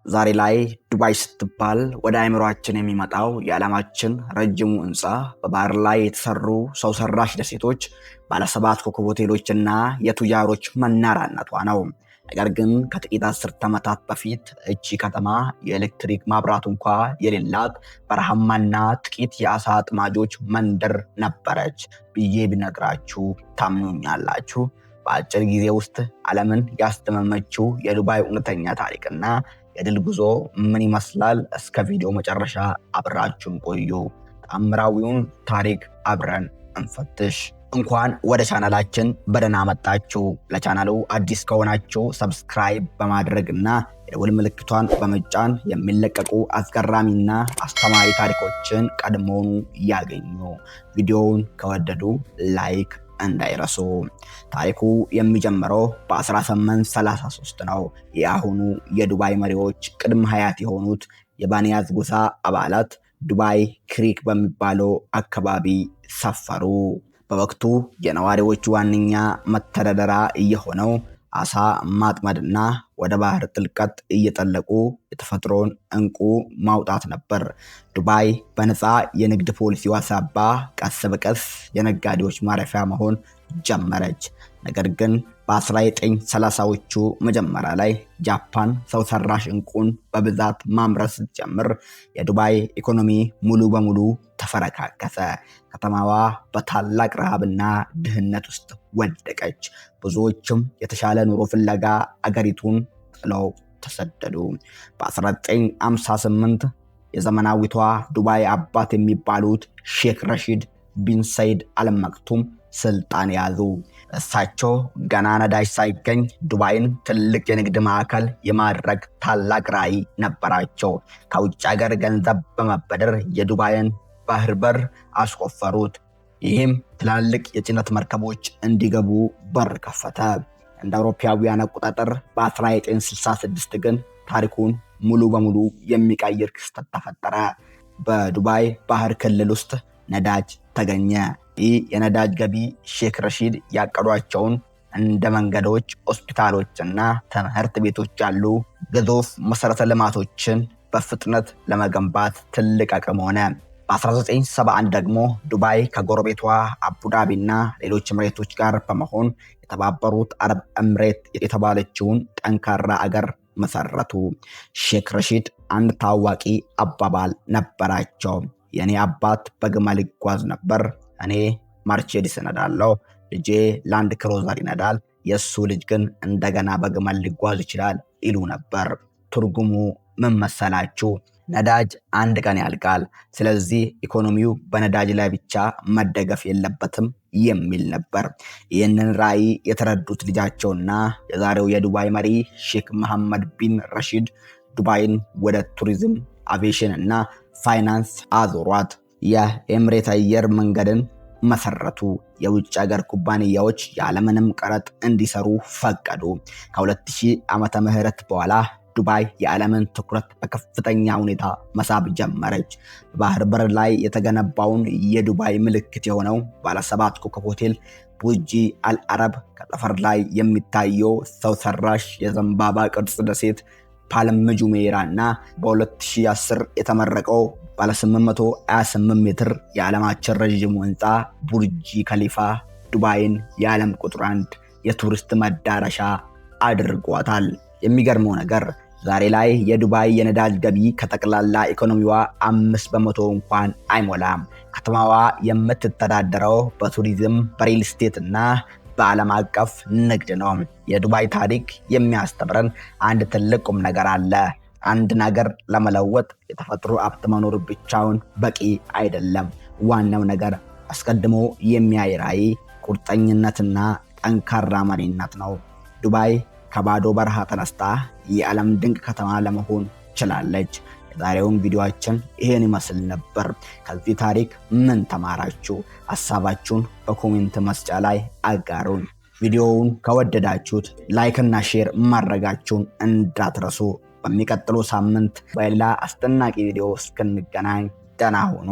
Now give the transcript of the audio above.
ዛሬ ላይ ዱባይ ስትባል ወደ አእምሯችን የሚመጣው የዓለማችን ረጅሙ ህንፃ፣ በባህር ላይ የተሰሩ ሰው ሰራሽ ደሴቶች፣ ባለሰባት ኮከብ ሆቴሎችና የቱጃሮች መናኸሪያነቷ ነው። ነገር ግን ከጥቂት አስርት ዓመታት በፊት እቺ ከተማ የኤሌክትሪክ መብራት እንኳ የሌላት በረሃማና ጥቂት የአሳ አጥማጆች መንደር ነበረች ብዬ ብነግራችሁ ታምኑኛላችሁ? በአጭር ጊዜ ውስጥ ዓለምን ያስደመመችው የዱባይ እውነተኛ ታሪክና የድል ጉዞ ምን ይመስላል? እስከ ቪዲዮ መጨረሻ አብራችሁን ቆዩ። ተአምራዊውን ታሪክ አብረን እንፈትሽ። እንኳን ወደ ቻናላችን በደህና መጣችሁ። ለቻናሉ አዲስ ከሆናችሁ subscribe በማድረግ እና የደወል ምልክቷን በመጫን የሚለቀቁ አስገራሚና አስተማሪ ታሪኮችን ቀድሞውኑ ያገኙ። ቪዲዮውን ከወደዱ like እንዳይረሱ። ታሪኩ የሚጀምረው በ1833 ነው። የአሁኑ የዱባይ መሪዎች ቅድመ አያት የሆኑት የባንያስ ጎሳ አባላት ዱባይ ክሪክ በሚባለው አካባቢ ሰፈሩ። በወቅቱ የነዋሪዎች ዋነኛ መተዳደሪያ የሆነው አሳ ማጥመድና ወደ ባህር ጥልቀት እየጠለቁ የተፈጥሮን ዕንቁ ማውጣት ነበር። ዱባይ በነፃ የንግድ ፖሊሲዋ ሳቢያ ቀስ በቀስ የነጋዴዎች ማረፊያ መሆን ጀመረች። ነገር ግን በ1930ዎቹ መጀመሪያ ላይ ጃፓን ሰው ሰራሽ ዕንቁን በብዛት ማምረት ስትጀምር የዱባይ ኢኮኖሚ ሙሉ በሙሉ ተፈረካከሰ። ከተማዋ በታላቅ ረሃብና ድህነት ውስጥ ወደቀች። ብዙዎችም የተሻለ ኑሮ ፍለጋ አገሪቱን ጥለው ተሰደዱ። በ1958 የዘመናዊቷ ዱባይ አባት የሚባሉት ሼክ ረሺድ ቢን ሰይድ አልመክቱም ስልጣን ያዙ። እሳቸው ገና ነዳጅ ሳይገኝ ዱባይን ትልቅ የንግድ ማዕከል የማድረግ ታላቅ ራዕይ ነበራቸው። ከውጭ ሀገር ገንዘብ በመበደር የዱባይን ባህር በር አስቆፈሩት። ይህም ትላልቅ የጭነት መርከቦች እንዲገቡ በር ከፈተ። እንደ አውሮፓውያን አቆጣጠር በ1966 ግን ታሪኩን ሙሉ በሙሉ የሚቀይር ክስተት ተፈጠረ። በዱባይ ባህር ክልል ውስጥ ነዳጅ ተገኘ። ይህ የነዳጅ ገቢ ሼክ ረሺድ ያቀዷቸውን እንደ መንገዶች፣ ሆስፒታሎች እና ትምህርት ቤቶች ያሉ ግዙፍ መሰረተ ልማቶችን በፍጥነት ለመገንባት ትልቅ አቅም ሆነ። በ1971 ደግሞ ዱባይ ከጎረቤቷ አቡዳቢ እና ሌሎች ኤምሬቶች ጋር በመሆን የተባበሩት አረብ ኤምሬት የተባለችውን ጠንካራ አገር መሰረቱ። ሼክ ረሺድ አንድ ታዋቂ አባባል ነበራቸው። የእኔ አባት በግመል ይጓዝ ነበር፣ እኔ ማርቼዲስ እነዳለሁ። ልጄ ላንድ ክሮዘር ይነዳል፣ የእሱ ልጅ ግን እንደገና በግመል ሊጓዝ ይችላል ይሉ ነበር። ትርጉሙ ምን መሰላችሁ? ነዳጅ አንድ ቀን ያልቃል። ስለዚህ ኢኮኖሚው በነዳጅ ላይ ብቻ መደገፍ የለበትም የሚል ነበር። ይህንን ራዕይ የተረዱት ልጃቸውና የዛሬው የዱባይ መሪ ሼክ መሐመድ ቢን ረሺድ ዱባይን ወደ ቱሪዝም፣ አቪዬሽን እና ፋይናንስ አዞሯት። የኤምሬት አየር መንገድን መሰረቱ። የውጭ ሀገር ኩባንያዎች ያለምንም ቀረጥ እንዲሰሩ ፈቀዱ። ከ2000 ዓመተ ምህረት በኋላ ዱባይ የዓለምን ትኩረት በከፍተኛ ሁኔታ መሳብ ጀመረች። በባህር በር ላይ የተገነባውን የዱባይ ምልክት የሆነው ባለሰባት ኮከብ ሆቴል ቡርጅ አልአረብ፣ ከጠፈር ላይ የሚታየው ሰው ሰራሽ የዘንባባ ቅርጽ ደሴት ፓልም ጁሜራ እና በ2010 የተመረቀው ባለ 828 ሜትር የዓለማችን ረዥሙ ህንፃ ቡርጅ ከሊፋ ዱባይን የዓለም ቁጥር አንድ የቱሪስት መዳረሻ አድርጓታል። የሚገርመው ነገር ዛሬ ላይ የዱባይ የነዳጅ ገቢ ከጠቅላላ ኢኮኖሚዋ 5% እንኳን አይሞላም። ከተማዋ የምትተዳደረው በቱሪዝም፣ በሪል ስቴት እና በዓለም አቀፍ ንግድ ነው። የዱባይ ታሪክ የሚያስተምረን አንድ ትልቅ ቁም ነገር አለ። አንድ ነገር ለመለወጥ የተፈጥሮ ሀብት መኖር ብቻውን በቂ አይደለም። ዋናው ነገር አስቀድሞ የሚያይ ራዕይ፣ ቁርጠኝነትና ጠንካራ መሪነት ነው። ዱባይ ከባዶ በረሃ ተነስታ የዓለም ድንቅ ከተማ ለመሆን ችላለች። የዛሬውን ቪዲዮአችን ይሄን ይመስል ነበር። ከዚህ ታሪክ ምን ተማራችሁ? ሀሳባችሁን በ comment መስጫ ላይ አጋሩን። ቪዲዮውን ከወደዳችሁት like እና share ማድረጋችሁን እንዳትረሱ። በሚቀጥለው ሳምንት በሌላ አስደናቂ ቪዲዮ እስክንገናኝ ደህና ሁኑ።